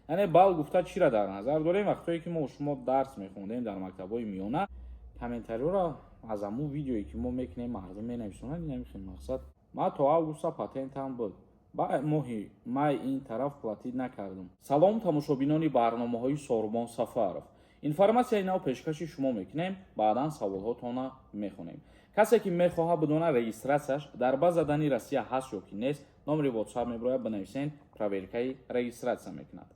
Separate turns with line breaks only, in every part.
Яъне балл гуфта чиро дар назар дорем? Вақтое ки мо шумо дарс мехондем дар мактабҳои миёна, комментариёро аз ҳамун видеое ки мо мекунем, мардум менависонанд. Ин ҳамин мақсад. Ман то августа патентам буд, ба моҳи май ин тараф платить накардам. Салом, тамошобинони барномаҳои Сорбон Сафаров. Информатсияи нав пешкаши шумо мекунем, баъдан саволҳотона мехонем. Касе ки мехоҳад бидонад, регистратсияш дар база данных Россия ҳаст ё ки нест, номери WhatsApp мебирояд, бинависен, проверкаи регистратсия мекунад.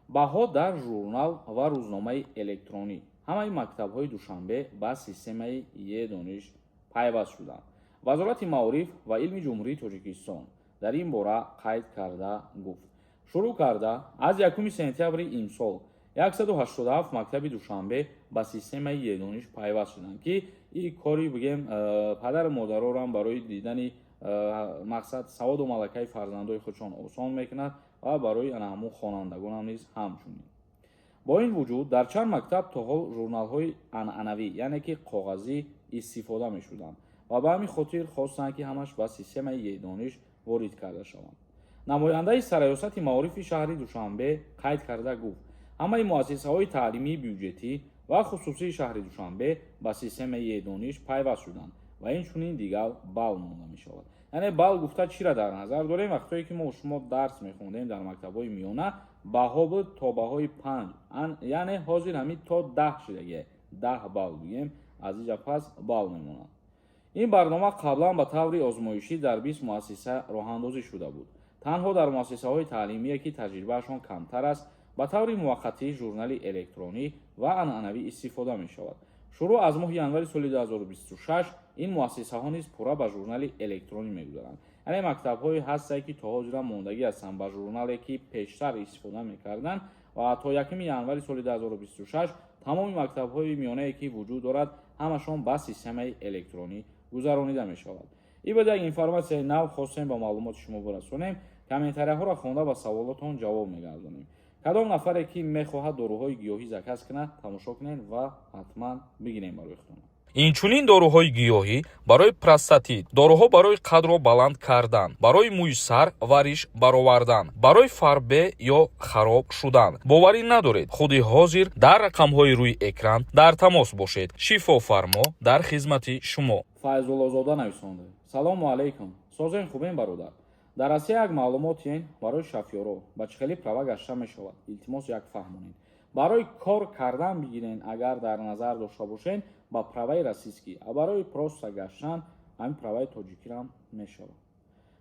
Баҳо дар журнал ва рӯзномаи электронӣ. Ҳамаи мактабҳои Душанбе ба системаи Е-дониш пайваст шуданд. Вазорати маориф ва илми Ҷумҳурии Тоҷикистон дар ин бора қайд карда гуфт: шурӯъ карда аз 1 сентябри имсол 187 мактаби Душанбе ба системаи Е-дониш пайваст шуданд, ки ин кори бигем падару модарорам барои дидани мақсад, саводу малакаи фарзандои худшон осон мекунад ва барои ана ҳамун хонандагонам низ ҳамчунин. Бо ин вуҷуд, дар чанд мактаб то ҳол журналҳои анъанавӣ, яъне ки коғазӣ, истифода мешуданд ва ба ҳамин хотир хостанд, ки ҳамаш ба системаи Е-дониш ворид карда шаванд. Намояндаи Сарраёсати маорифи шаҳри Душанбе қайд карда гуфт: ҳамаи муассисаҳои таълимии бюҷетӣ ва хусусии шаҳри Душанбе ба системаи Е-дониш пайваст шуданд ва инчунин дигар балл монда мешавад. Яъне балл гуфта чиро дар назар дорем? Вақтое ки мо шумо дарс мехондем дар мактабҳои миёна, баҳо буд то баҳои 5, яъне ҳозир ҳамин то 10 шидагия, 10 балл бигем, аз инҷа пас балл мемонад. Ин барнома қаблан ба таври озмоишӣ дар 20 муассиса роҳандозӣ шуда буд. Танҳо дар муассисаҳои таълимие, ки таҷрибаашон камтар аст, ба таври муваққатӣ журнали электронӣ ва анъанавӣ истифода мешавад. Шурӯъ аз моҳи январи соли 2026 ин муассисаҳо низ пурра ба журнали электронӣ мегузаранд. Яъне мактабҳое ҳастанд, ки то ҳозира мондагӣ ҳастанд ба журнале, ки пештар истифода мекарданд, ва то 1 январи соли 2026 тамоми мактабҳои миёнае, ки вуҷуд дорад, ҳамашон ба системаи электронӣ гузаронида мешавад. Ин буд як информатсияи нав, хостем ба маълумоти шумо бирасонем. Комментарияҳоро хонда, ба саволотон ҷавоб мегардонем. Кадом нафаре ки мехоҳад доруҳои гиёҳӣ заказ кунад, тамошо кунед ва ҳатман бигирем барои худтон.
Инчунин доруҳои гиёҳӣ барои простатит, доруҳо барои қадро баланд кардан, барои мӯи сар ва риш баровардан, барои фарбе ё хароб шудан. Боварӣ надоред? Худи ҳозир дар рақамҳои рӯи экран дар тамос бошед. Шифофармо дар хизмати шумо.
Файзуллозода нависонда: «Салому алайкум, созен, хубем, бародар. Дар Россия як маълумотиен: барои шофёро ба чӣ хели права гашта мешавад? Илтимос, як фаҳмонед. Барои кор кардан бигирен, агар дар назар дошта бошен, ба праваи российский, а барои просто гаштан ҳамин праваи тоҷикирам мешавад».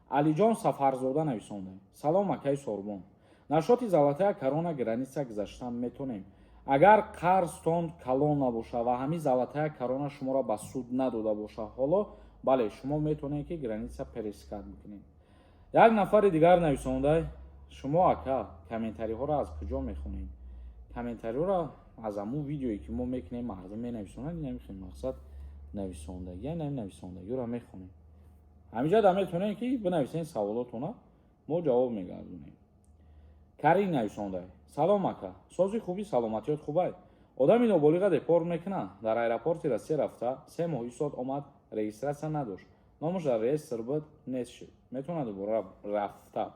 Алиҷон Сафарзода нависонда: «Салом, акаи Сорбон, насчёти золотая корона граница гузаштан метонем? Агар қарзтон калон набоша ва ҳамин золотая корона шуморо ба суд надода боша ҳоло, бале, шумо метавонед, ки граница пересекать бикунед». Як нафари дигар нависонда: «Шумо, ака, комментариҳоро аз куҷо мехонед?» Комментариҳоро аз ҳамун видеое ки мо мекунем, мардум менависонанд. Ин ҳамин мақсад, нависондагӣ, ин нависондагиро мехонем. Ҳаминҷа да метавонем, ки бинависен саволотона, мо ҷавоб мегардонем. Карин нависонда: «Салом, ака, сози, хуби, саломатиёт хубай? Одами ноболиға депорт мекунанд? Дар аэропорти Россия рафта, 3 моҳ истод, омад, регистратсия надошт, номаш дар реестр буд, нест шуд. Метавонад дубора рафта,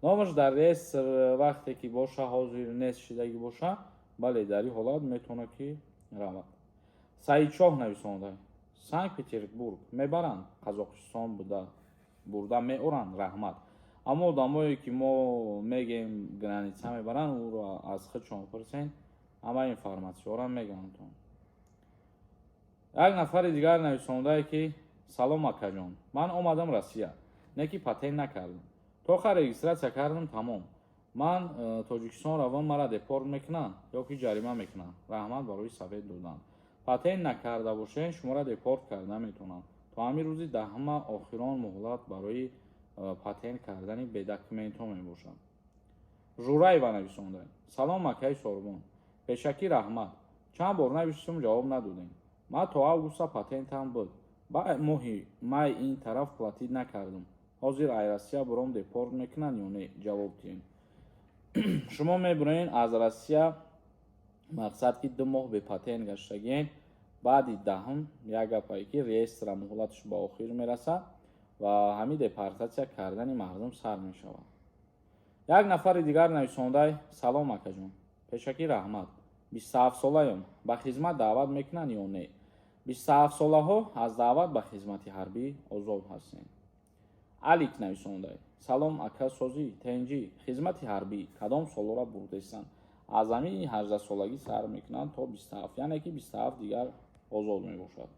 номаш дар реестр вақте ки боша, ҳозир нест шидагӣ боша, бале, дар ин ҳолат метавонад, ки равад». Саидшоҳ нависонда: «Санкт Петербург мебаранд? Қазоқистон буда бурда меоранд? Раҳмат». Аммо одамое ки мо мегем, граница мебаранд, ӯро аз худшон пурсен, ҳама информатсияҳоро мегӯяндтон. Як нафари дигар нависондае, ки: «Салом, акаҷон, ман омадам Россия, не ки патент накардам, тоха регистратсия кардам, тамом. Ман Тоҷикистон равон, мара депорт мекунанд ё ки ҷарима мекунанд? Раҳмат барои совет додан». Патент накарда бошед, шуморо депорт карда метавонанд. То ҳамин рӯзи 10-ума охирон муҳлат барои патент кардани бедокументҳо мебошад. Жураева нависонда: «Салом, акаи Сорбон, пешакӣ раҳмат, чанд бор навиштум, ҷавоб надодем. Ман то августа патентам буд, ба моҳи май ин тараф платить накардам. Ҳозир ай Россия буром, депорт мекунанд ё не? Ҷавоб диҳем». Шумо мебуроен аз Россия, мақсад, ки 2 моҳ бепатент гаштагиен, баъди 10-ум як гапае, ки реестра муҳлаташ ба охир мерасад ва ҳамин депортатсия кардани мардум сар мешавад. Як нафари дигар нависондай: «Салом, акаҷон, пешакӣ раҳмат. 27-солаём, ба хизмат даъват мекунанд ё не?» 27-солаҳо аз даъват ба хизмати ҳарбӣ озод ҳастем. Алик нависондай: «Салом, ака, созӣ, тенҷӣ. Хизмати ҳарбӣ кадом солҳоро бурдестанд?» Аз ҳамин 18-солагӣ сар мекунанд то 27, яъне ки 27 дигар озод мебошад.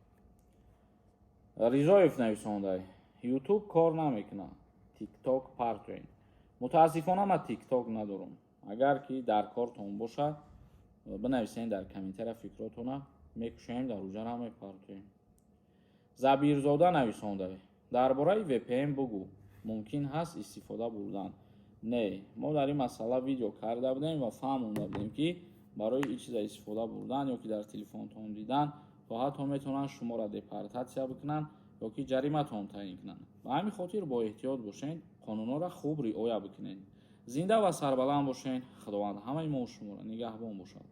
Ризоев нависондай: «Ютуб кор намекунад, Тикток партоен». Мутаассифона, ман Тикток надорам. Агар ки дар кортон бошад, бинависен дар комментария фикротона, мекушоем, дар уҷара мепартоем. Забирзода нависондай: «Дар бораи VPN бугӯ, мумкин ҳаст истифода бурдан?» Не, мо дар ин масъала видео карда будем ва фаҳмонда будем, ки барои ин чиза истифода бурдан ё ки дар телефонтон дидан, то ҳатто метавонанд шуморо депортатсия бикунанд ё ки ҷариматон таъин кунанд. Ба ҳамин хотир бо эҳтиёт бошед, қонунҳоро хуб риоя бикунед. Зинда ва сарбаланд бошед. Худованд ҳамаи мо шуморо нигаҳбон бошад.